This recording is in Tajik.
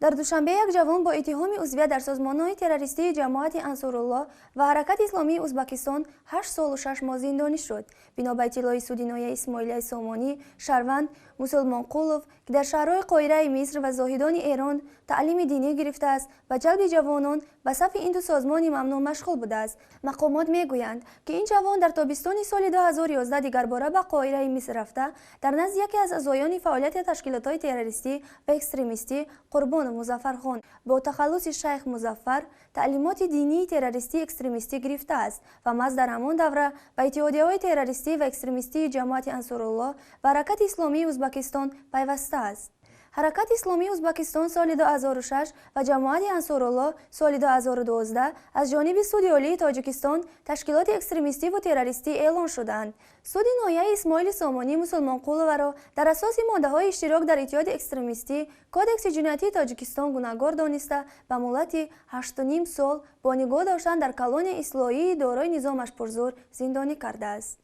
Дар Душанбе як ҷавон бо иттиҳоми узвият дар созмонҳои террористии Ҷамоати Ансоруллоҳ ва Ҳаракати исломии Узбакистон 8 солу 6 моҳ зиндонӣ шуд. Бино ба иттилои суди ноҳияи Исмоилияи Сомонӣ, шаҳрванд Мусулмонқулов, ки дар шаҳрҳои Қоҳираи Миср ва Зоҳидони Эрон таълими динӣ гирифтааст, ба ҷалби ҷавонон ба сафи ин ду созмони мамнӯъ машғул будааст. Мақомот мегӯянд, ки ин ҷавон дар тобистони соли 2011 дигарбора ба Қоҳираи Миср рафта, дар назди яке аз аъзоёни фаъолияти ташкилотҳои террористӣ ва экстремистӣ, Қурбонов Музаффархон бо тахаллуси Шайх Музаффар, таълимоти динии террористӣ экстремистӣ гирифтааст ва маҳз дар ҳамон давра ба иттиҳодияҳои террористӣ ва экстремистии Ҷамоати Ансоруллоҳ ва Ҳаракати исломии Узбакистон пайвастааст. Ҳаракати исломии Узбакистон соли 2006 ва Ҷамоати Ансоруллоҳ соли 2012 аз ҷониби Суди Олии Тоҷикистон ташкилоти экстремистиву террористӣ эълон шуданд. Суди ноҳияи Исмоили Сомонӣ Мусулмонқуловаро дар асоси моддаҳои иштирок дар иттиҳоди экстремистӣ Кодекси ҷиноятии Тоҷикистон гунаҳгор дониста, ба муҳлати 8,5 сол бо нигоҳ доштан дар колонияи ислоҳии дорои низомаш пурзур зиндонӣ кардааст.